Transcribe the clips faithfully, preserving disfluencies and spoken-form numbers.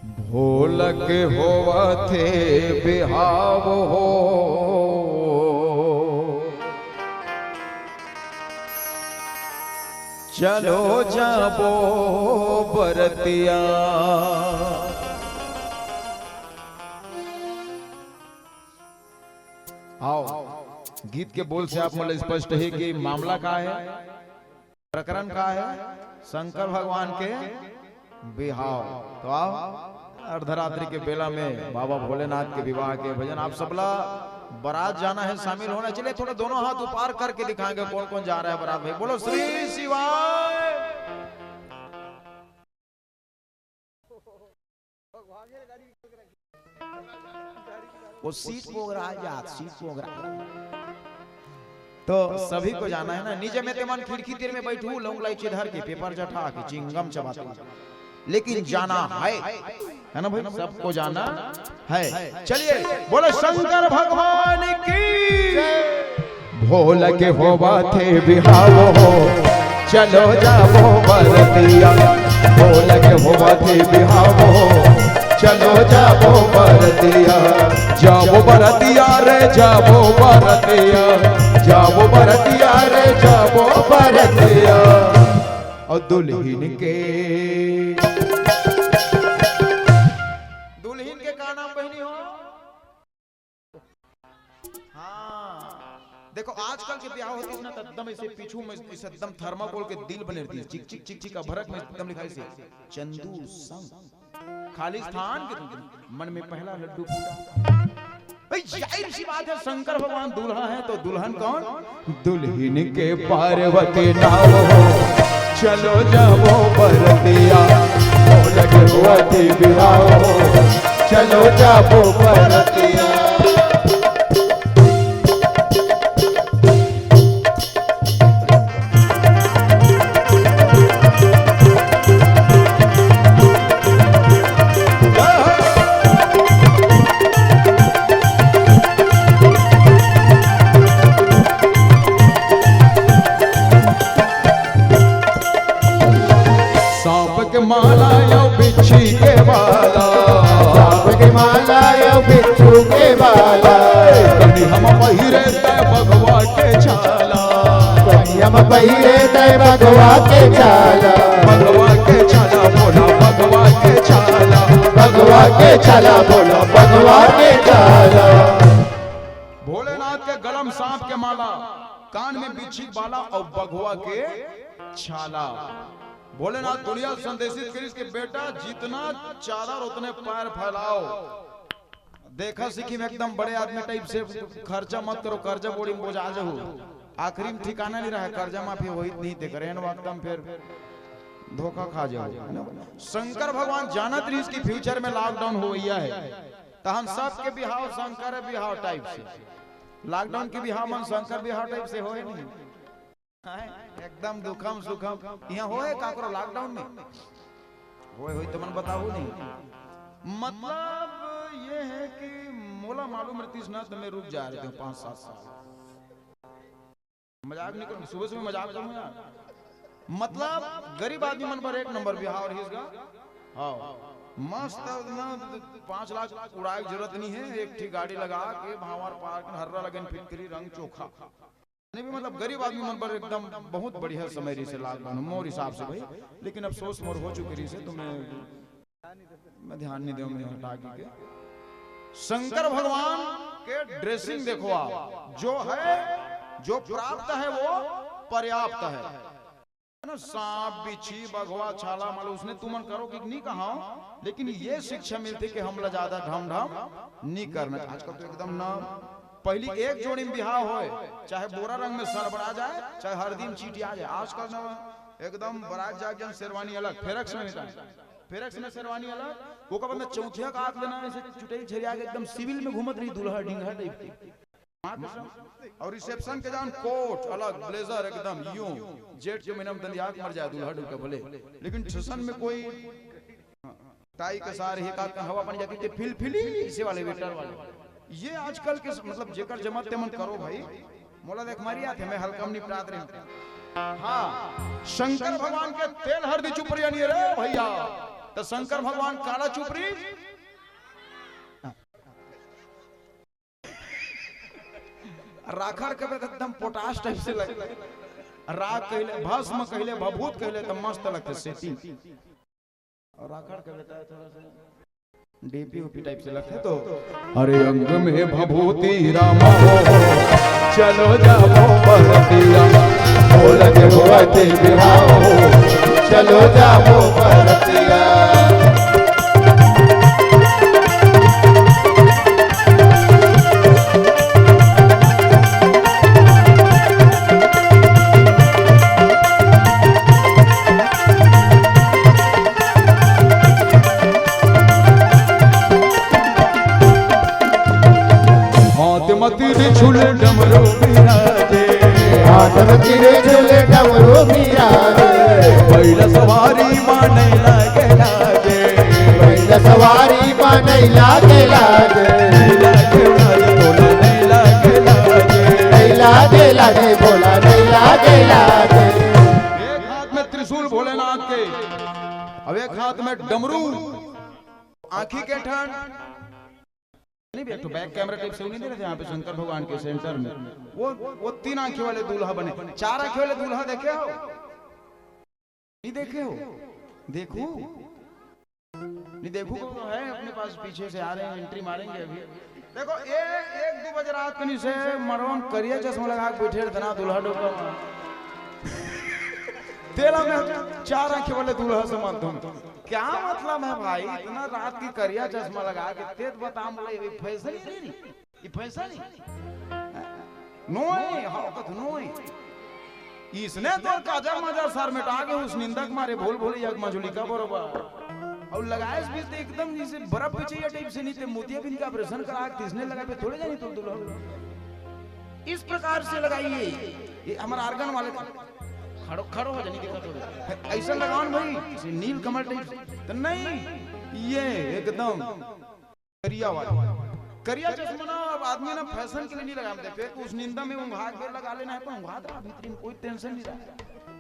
भोला के होवथे बिहाव हो, चलो जाबो बरतिया। आओ, गीत के बोल से आप मन ला स्पष्ट हे कि मामला का हे। प्रकरण का हे? शंकर भगवान के बिहाव। तो आओ, अर्धरात्रि के बेला में बाबा भोलेनाथ के विवाह के भजन। आप सबला बरात जाना हे, शामिल होना। चलिए, थोड़ा दोनों हाथ ऊपर करके दिखाएंगे, कौन कौन जा रहा है बरात में। बोलो श्री शिवाय। वो सीट पोगरा जात, सीट पोगरा। तो सभी को जाना है ना, निजे में तेमन खिड़की तीर में बैठू, लौंग लाइची धर के, पेपर जठा के, चिंगम चबाते, लेकिन जाना है, है ना भाई, सबको जाना है। चलिए, बोलो शंकर भगवान की। भोला के होवथे बिहाव हो, चलो जाबो बरतिया। भोला के होवथे बिहाव हो, चलो जाबो बरतिया। जाबो बरतिया रे, जाबो बरतिया, जाबो बरतिया रे, जाबो बरतिया। और दुल्हिन के, दुल्हिन के का नाम बहिनी हो? हाँ, देखो, आजकल के बिहाव होतिस ना, त एकदम ऐसे पीछू में ऐसे एकदम थर्माकोल के दिल बने रहतिस, चिक चिक चिक चिक, अभरक में एकदम लिखाइस हे, चंदू संग खालिस्तान के तुम, मन में पहला लड्डू फूटा। भाई, जाहिर सी बात है, शंकर भगवान दूल्हा है, तो दुल्हन कौन? दुल्हिन के पार्वती नाव हो, चलो जाबो बरतिया। भोला के होवथे बिहाव हो, चलो जाबो बरतिया। सांप के माला अउ बिच्छी के माला। सांप के माला अउ बिच्छू के माला। कनिहा म पहिरे तैं बघवा के छाला। कनिहा म पहिरे तैं बघवा के छाला। बघवा के छाला बोला, बघवा के छाला। बघवा के छाला बोला, बघवा के छाला। भोलेनाथ के गला म सांप के माला, कान में बिच्छी के बाला अउ बघवा के छाला। भोलेनाथ दुनिया संदेशित करिस के बेटा, जितना चादर उतने पैर फैलाओ। देखा सीखी में एकदम बड़े आदमी टाइप से खर्चा मत करो, कर्जा बोड़ी में बोझा जाहू। आखिरी में ठिकाना नहीं रहा, कर्जा माफी होई नहीं, तेकर एन वक्त में फिर धोखा खा जाओ, है ना? शंकर भगवान जानत रहिस कि फ्यूचर में लॉकडाउन होइया है, तो हम सबके बिहाव शंकर बिहाव टाइप से। लॉकडाउन के बिहाव मन शंकर बिहाव टाइप से होए नहीं। हैं? एकदम दुखम सुखम। इहाँ होए काकरो लॉकडाउन में? होए होई तो मन बताहू नहीं। मतलब ये है कि मोला मालूम रहतीस ना, तो मैं रुक जा रहे थे पाँच सात साल। मजाक नहीं करूँ, सुबह सुबह मजाक करूँ यार। मतलब गरीब आदमी मन बर एक नंबर बिहाव रहिस गा। हाँ, मस्त ना, पाँच लाख उड़ाए के जरूरत नहीं है, एक ठी गाड़ी लगा के भांवर पार्क में हर्रा लगन फिटकरी रंग चोखा। नहीं भी मतलब गरीब आदमी मन बर एकदम बहुत बढ़िया समय रहिस हे लॉकडाउन मोर हिसाब से भाई, लेकिन अफसोस मोर हो चुके रहिस हे, तो मैं, मैं ध्यान नहीं देव, मैं हटा के। शंकर भगवान के ड्रेसिंग देखो आप, जो है, जो प्राप्त है वो पर्याप्त है, है ना? सांप बिच्छी बघवा छाला माला उसने तुमन करो कि नहीं कहा, लेकिन ये शिक्षा मिलती कि हमला ज्यादा ढम ढम नहीं करना। आजकल तो एकदम ना, पहली एक जोड़ी में बिहाव होए, चाहे बोरा रंग में सड़बड़ा जाए, चाहे हरदी में चींटिया जाए। आजकल ना एकदम बरात जाके शेरवानी अलग, फेरक्स में मिलता है, फेरक्स में शेरवानी अलग। ओकर बाद में चौथिया का हाथ लेना, ऐसे चुटई छरिया के एकदम सिविल में घूमत रही, दूल्हा ढिंगा टाइप के। माँ कसम। और रिसेप्शन के जान कोट अलग, ब्लेजर एकदम यूं, जेठ के महीना में दंदिया के मर जाए दूल्हा ढुका भले, लेकिन ठसन में कोई टाई के सार ही का हवा पानी जाके फिल फिली इसे वाले वेटर वाले। ये आजकल के स-, मतलब जेकर जमत तेमन करो भाई। मोला देख मारी आथे, मैं हल्का में निपटात रही। हाँ, शंकर भगवान के तेल हरदी चुपरिया नहीं रे भैया। त शंकर भगवान काला चुपरी, राखड़ के एकदम पोटाश टाइप से लगथे। राख कहले, भस्म कहले, भभूत कहले त मस्त लगथे सेती। अउ राखड़ के बेटा थोड़ा सा डीपी उपी टाइप से लगथे तो। अरे अंग में भभूति राम हो, चलो जाबो बरतिया, बोल के होवत बिहाव हो, चलो जाबो बरतिया। हाथ म त्रिशूल डमरू बिराजे। हाथ म त्रिशूल डमरू बिराजे। बैल सवारी मा नइ लागे लाजे। बैल सवारी मा नइ लागे लाजे। नइ लागे लाजे, बोला नइ लागे लाजे। नइ लागे लाजे, बोला नइ लागे लाजे। एक हाथ में त्रिशूल भोलेनाथ के, अब एक हाथ में डमरू, आंखी के ठंड, नहीं भी, एक ठो बैक कैमरा टाइप से नहीं दे रहे थे यहाँ पे शंकर भगवान के सेंटर में? वो, वो तीन आंखी वाले दूल्हा बने। चार आंखी वाले दूल्हा देखे हो? नहीं देखे हो? देखो, नहीं देखो, वो है अपने पास, पीछे से आ रहे हैं, एंट्री मारेंगे अभी। देखो, ए, एक दू बजे रात कनी से मड़वा म करिया चश्मा लगा के बैठे रहते ना दूल्हा डोका। तेला में चार आंखी वाले दूल्हा से मत तुम। क्या मतलब है भाई, इतना रात की करिया चश्मा लगा के? तेज बता, मतलब ये फैशन ही नहीं, ये फैशन ही नोए, हाँ, कथ नोए। इसने तोर काजर माजर सर मेटा के उस निंदक मारे भूल भूल यक मजुलिका बरोबर। अउ लगाएस भी तो एकदम जैसे बर्फ बिछैया टाइप से, नहीं ते मोतिया बिंद का ऑपरेशन करा के इसने लगाए पे थोड़े जानी तो दुल्हन। इस प्रकार से लगाइए, ये हमारा आर्गन वाले खड़ो, खड़ो हो जानी दिक्कत हो। ऐसा लगाओ ना भाई, जैसे नील कमल टाइप से। तो नहीं, ये एकदम करिया वाला। करिया चश्मा ना अब आदमी ना फैशन के लिए नहीं लगा देते, कुछ निंदा में उंघा के लगा लेना है, पर उंघा दे भीतरी में, कोई टेंशन नहीं रहा।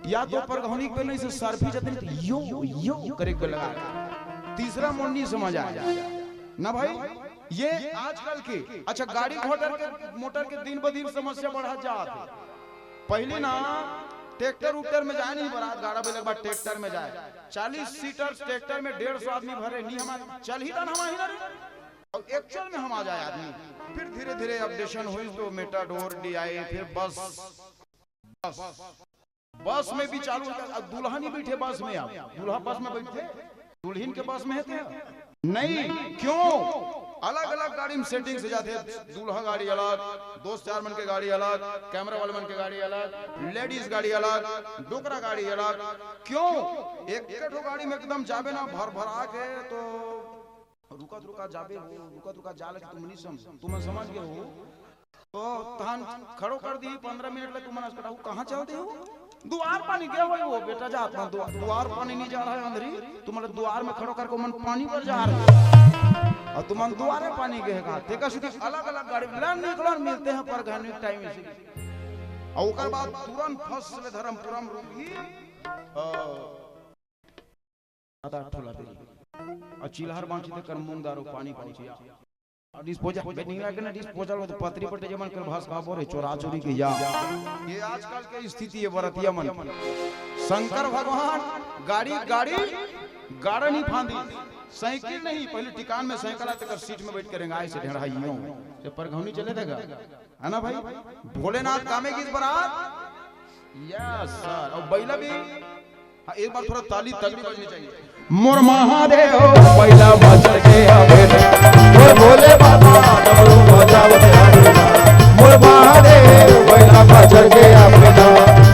या तो परघौनी पे नहीं से सर्फी जतन तो यो, यो करे के लगा। तीसरा मोड़ नहीं समझ आया ना भाई। ये आजकल के, अच्छा, गाड़ी मोटर के, मोटर के दिन ब दिन समस्या बढ़ा जात है। पहले ना ट्रैक्टर उक्टर में जाए नहीं, बारात गाड़ा बैल के बाद ट्रैक्टर में जाए, चालीस सीटर ट्रैक्टर में डेढ़ सौ आदमी भरे नहीं, हमारे चल ही था ना, हमारे ही ना रे। और एक्चुअल में हम आ जाए आदमी, फिर धीरे धीरे अपडेशन हुई तो मेटाडोर, डीआई, फिर बस, बस, बस में भी चालू होता। अब दुल्हन ही बैठे बस में, अब दूल्हा बस में बैठे, दुल्हन के बस में है क्या? नहीं, क्यों? अलग अलग गाड़ी में सेटिंग से जाते हैं, दूल्हा गाड़ी अलग, दोस्त यार मन के गाड़ी अलग, कैमरा वाले मन के गाड़ी अलग, लेडीज गाड़ी अलग, डोकरा गाड़ी अलग। क्यों? एक, एक ठो गाड़ी में एकदम जाबे ना भर भरा के तो रुकत रुकत जाबे हो, रुकत रुकत जा लगे, तुम नहीं समझ, तुम समझ गए हो। तो तहन खड़ो कर दी पंद्रह मिनट ले, तुम मन अस्कटाहू कहाँ चल दे हो? दुआर पानी गए हो वो बेटा, जात ना दुआ-, दुआर पानी नहीं जा रहा है अंदरी, तुम लोग दुआर में खड़ो करके मन पानी पर जा रहे हो। और तुम मन दुआरे पानी गए का, देखा सुधी अलग अलग गाड़ी में लाइन निकलन मिलते हैं पर घनी टाइम इसी। और ओकर बाद तुरंत फर्स्ट में धर्मपुरम रुकी, अ, आधा ठोला दे। अउ चिल्हर बांची ते कर मूंग दारू पानी पहुंचिया। अउ डिस्पोजल, बे, नहीं आके ना डिस्पोजल में तो पतरी पट्टे जमन कर भास का बोरे चोरा चोरी के या। ये आजकल के स्थिति है बरतिया मन। शंकर भगवान गाड़ी, गाड़ी, गाड़ा नहीं फांदी। साइकिल नहीं, पहले टिकान में साइकिल आते कर सीट में बैठ के रेंगाए से ढेढ़ा यूं। से परघौनी चले देगा। है ना भाई? भोलेनाथ कामे की बारात। Yes sir. और बैला भी, हाँ, एक बार थोड़ा ताली तगड़ी बजनी चाहिए। मोर महादेव बैला बजर के आवे, मोर भोले बाबा डमरू बजावत आवे ना। मोर महादेव बैला बजर के आवे ना,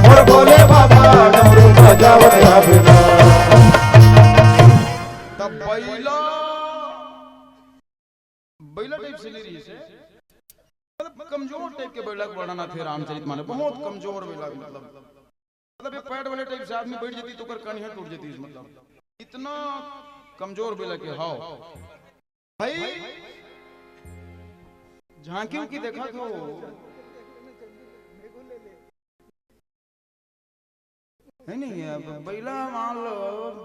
मोर भोले बाबा डमरू बजावत आवे ना। तब बैला, बैला टाइप से नहीं रही से, मतलब कमजोर टाइप के बैला के वर्णन आथे रामचरित मानस, बहुत कमजोर बैला, मतलब, मतलब ये पैड वाले टाइप से आदमी बैठ जाती तो ओकर कनिहा टूट जाती, मतलब इतना कमजोर बैला के। हाव भाई, झांकी उकी देखा तो नहीं, नहीं, अब बइला मान लो,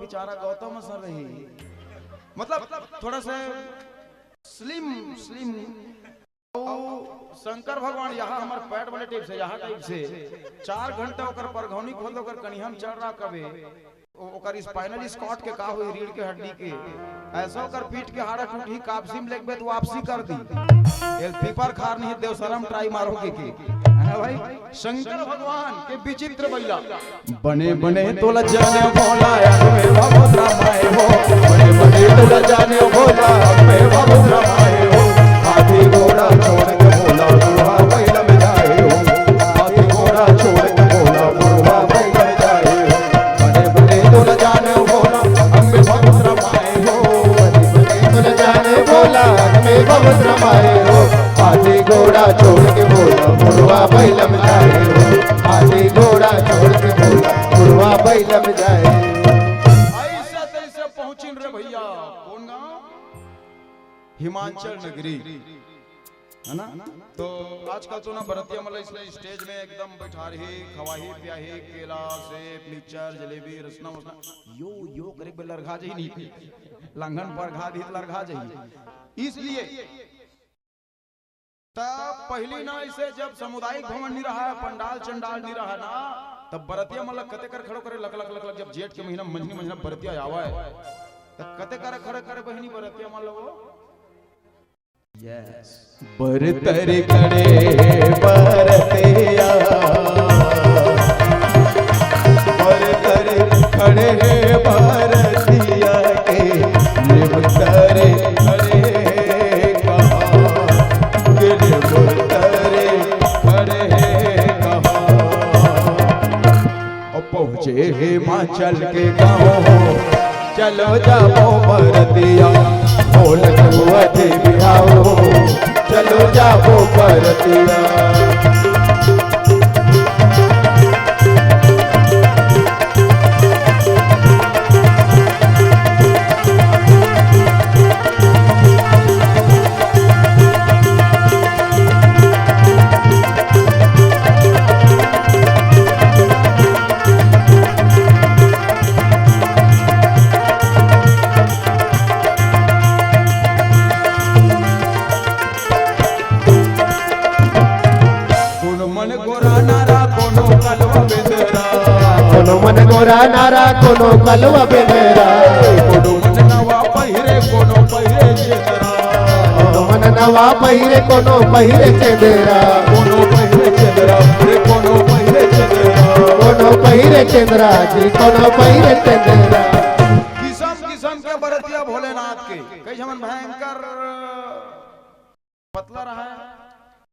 बेचारा गौतम असन रही, मतलब थोड़ा सा स्लिम स्लिम। अउ शंकर भगवान यहाँ हमर पैट वाले टाइप से, यहाँ टाइप से चार घंटा ओकर परघौनी खोल, ओकर कनिहा म चढ़ रहा कबे, ओ-, ओकर स्पाइनल स्कॉट के का होई, रीढ़ के हड्डी के, ऐसा ओकर पीठ के हाड़ा टूटही, कापसी म लेगबे त वापसी कर दी। एल पीपर खार नहीं देव शरम ट्राई मारो के, के। है ना भाई? शंकर भगवान के विचित्र बइला। बने बने तोला जाने भोला, अंग में भभूत रमाए हो। बने बने तोला जाने भोला, अंग में भभूत रमाए हो। हाथी घोड़ा छोड़ के भोला, बुढ़वा बैल में जाए हो। हाथी घोड़ा छोड़ के भोला, बुढ़वा बैल में जाए हो। बने बने तोला जाने भोला, अंग में भभूत रमाए हो। बने बने तोला जाने भोला, अंग में भभूत रमाए हो। हाथी घोड़ा छोड़ के भोला, बुढ़वा बैल में जाए हो। हाथी घोड़ा छोड़ के भोला, बुढ़वा बैल में जाए। ऐसे तैसे पहुंचिन रे भैया। कौन गांव? हिमाचल नगरी, है ना? तो आजकल तो ना बरतिया मन ल इसने स्टेज में एकदम बैठारही, खवाही, पियाही, केला, सेब, मिक्सचर, जलेबी, रसना वसना, यो, यो करे बे लरघा जही नहीं, लंघन परघा दी त लरघा जही। इसलिए त पहिली ना इसे जब सामुदायिक भवन नहीं रहा, पंडाल चंडाल नहीं रहा ना, तब बरतिया मन ल कते कर खड़ो करे, लक लक लक लक, जब जेठ के महीना, मंझनी महीना बरतिया आवे, त कते कर खड़े करे बहिनी बरतिया मन ल वो। यस। बरतर खड़े बरतिया, बरतर खड़े बरतिया के, निबतर खड़े कहाँ, के निबतर खड़े कहाँ। और पहुँचे हिमाचल के गाँव, चलो जाबो बरतिया, भोला के बुआ जी भी आओ। चलो जाबो बरतिया। कोनो मन गोरा नारा, कोनो कलवा बेंदरा। कोनो मन गोरा नारा, कोनो कलवा बेंदरा। कोनो मन नवा पहिरे, कोनो पहिरे चेंदरा। कोनो मन नवा पहिरे, कोनो पहिरे चेंदरा। कोनो पहिरे चेंदरा, रे कोनो पहिरे चेंदरा। कोनो पहिरे चेंदरा जी, कोनो पहिरे चेंदरा। किसम किसम के बरतिया भोलेनाथ के। कई झमन भयंकर पतला रहा है,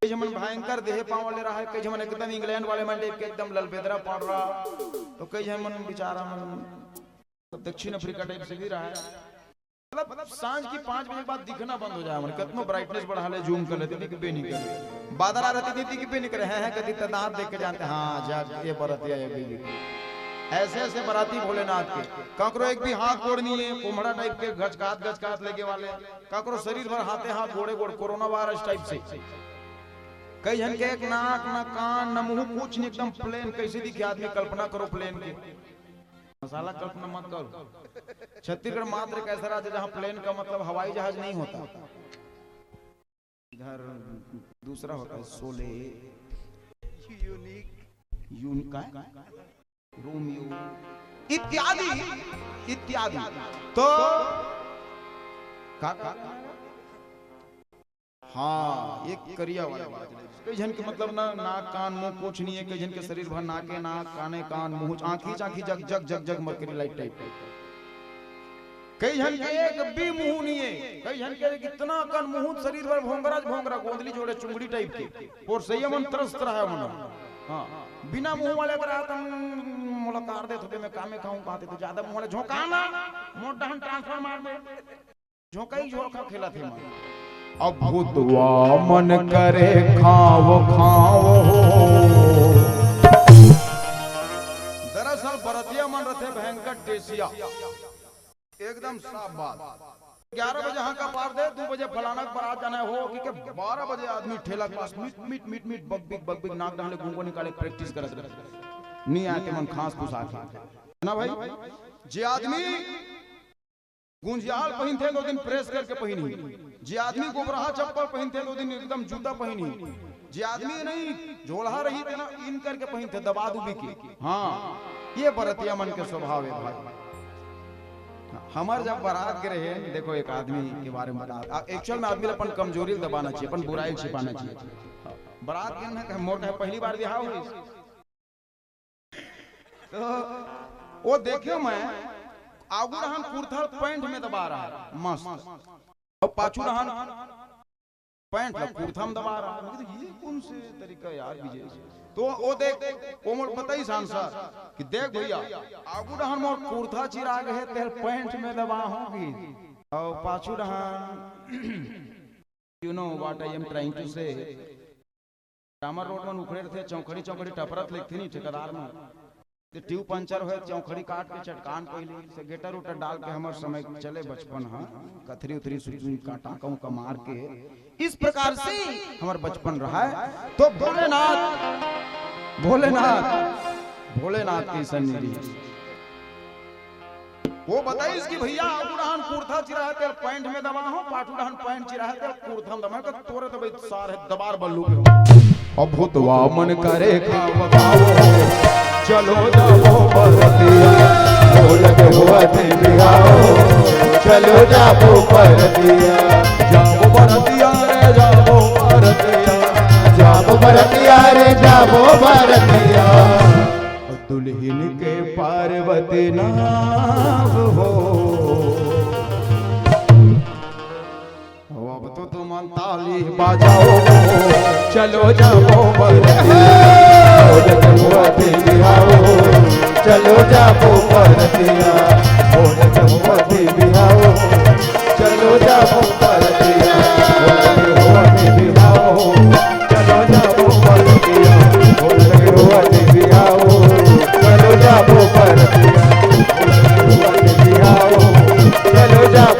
कई झमन भयंकर देह पाँव वाले रहा है, कई झमन एकदम इंग्लैंड वाले मन टाइप के एकदम ललबेदरा पड़ रहा, तो कई झमन बेचारा मन दक्षिण अफ्रीका टाइप से भी रहा है। मतलब सांझ की पाँच बजे के बाद दिखना बंद हो जाए, हमन कतनो ब्राइटनेस बढ़ा ले, जूम कर लेते, दिखबे नहीं करे। बादर आ रहते, दिखबे नहीं करे, हैं, हैं, कति तदार देख के जानते, हाँ, जा, ये बरतिया, ये भी ऐसे ऐसे बराती भोलेनाथ के। काकरो एक भी हाथ गोड़ नहीं है, कोमड़ा टाइप के गचकात गचकात लेके वाले, काकरो शरीर भर हाथे हाथ, गोड़े गोड़, कोरोना वायरस टाइप से। कई झन के एक नाक, ना कान, ना मुंह, कुछ नहीं, एकदम प्लेन। कैसे दिखे आदमी, कल्पना करो प्लेन के। मसाला कल्पना मत करो। छत्तीसगढ़ मात्र एक ऐसा राज्य जहां प्लेन का मतलब हवाई जहाज नहीं होता। इधर दूसरा होता है, शोले, यूनिक, यूनिक का है? रोमियो इत्यादि, इत्यादि। तो का, का? हाँ, एक करिया वाला बात। कई झन के मतलब ना नाक कान मुंह कुछ नहीं है, कई झन के शरीर भर नाके नाक, काने कान, मुंह, आंखी चांखी जग जग जग जग मरकरी लाइट टाइप। कई झन के एक भी मुंह नहीं है, कई झन के इतना कन मुंह, शरीर भर भोंगरा भोंगरा, गोंदली जोड़े चुंगड़ी टाइप के। पोरसैया मन त्रस्त रहा मन। हाँ, बिना मुंह वाले अगर आतन मुलाकात दे तो मैं कामे खाऊं कहते तो ज्यादा मुंह वाले झोंकाना, मोट डहन ट्रांसफर मार दे। झोंकाई झोंका खेलत हे मन। अब भूतवा मन करे खाव खाव हो। दरअसल बरतिया मन रथे भयंकर टेसिया। एकदम साफ बात। ग्यारह बजे हाँ का पार दे, दू बजे फलाना के बारात जाना हो, कि के बारह बजे आदमी ठेला के पास मीट, मीट, मीट, मीट, बग बिग, बग बिग, नाक डाले, घूंघो निकाले, प्रैक्टिस करत रहे। नहीं आए, तेमन खांस फुसा के, है ना भाई? जे आदमी गुंजियाल पहिनथे, तो दिन प्रेस करके पहिनही। जे आदमी गोबरहा चप्पल पहिनथे, तो दिन एकदम जूता पहिनही। जे आदमी नहीं झोलहा रही, तेला इन करके पहिनथे, दबा दुबी के। हाँ, ये बरतिया मन के स्वभाव है भाई। हमर जब बारात के रहे, देखो, एक आदमी के बारे में बता, एक्चुअल में आदमी ला अपन कमजोरी ला दबाना चाहिए, अपन बुराई ला छिपाना चाहिए। बारात के ना कहे, मोर कहे पहली बार बिहाव होइस, तो वो देखे मैं, आगू रहन कुर्ता पैंट में दबा रहा है, मस्त, और पाछू रहन पैंट ला कुर्ता में दबा रहा है। मैं कहा, "ये कौन से तरीका यार, विजय?" तो वो देख, वो मोर बताइस आंसर कि देख भैया, आगू रहन मोर कुर्ता चिरा गे हे, तेल पैंट में दबा होगी, और पाछू रहन, you know what I am trying to say, डामर रोड मन उखड़े रथे, चौखड़ी चौखड़ी टपरत लेगथे नहीं ठेकेदार मन, ते ट्यूब पंचर होय, चौखड़ी काट के चटकान पहिली से गेटर उटर डाल के हमर समय चले बचपन ह, कथरी उथरी सुई सुई का टाका उका मार के इस प्रकार से हमर बचपन रहा है। तो भोलेनाथ, भोलेनाथ, भोलेनाथ के सन्निधि। वो बताइस कि भैया, आगू डहन कुर्ता चिरा हे, तेल पैंट में दबा हो, पाछू डहन पैंट चिरा हे, तेल कुर्ता में दबा हो, तोरे तो भाई सारे दबार बल्लू के हो। अब भूतवा मन करे खाव खाव, चलो जाबो बरतिया, ढोलक हुआ थे बिहाव, चलो जाबो बरतिया, जाबो बरतिया रे, जाबो बरतिया, जाबो बरतिया रे, जाबो बरतिया। दुल्हिन के पार्वती नाम हो। अब तो तुमन ताली बजाव, चलो जाबो बरतिया, ढोलक हुआ थे बिहाव, चलो जाबो बरतिया, ढोलक हुआ थे बिहाव, चलो जाबो बरतिया, ढोलक हुआ थे बिहाव। चलो जाबो बरतिया, ढोलक हुआ थे बिहाव। चलो जाबो बरतिया, ढोलक हुआ थे बिहाव। चलो जाबो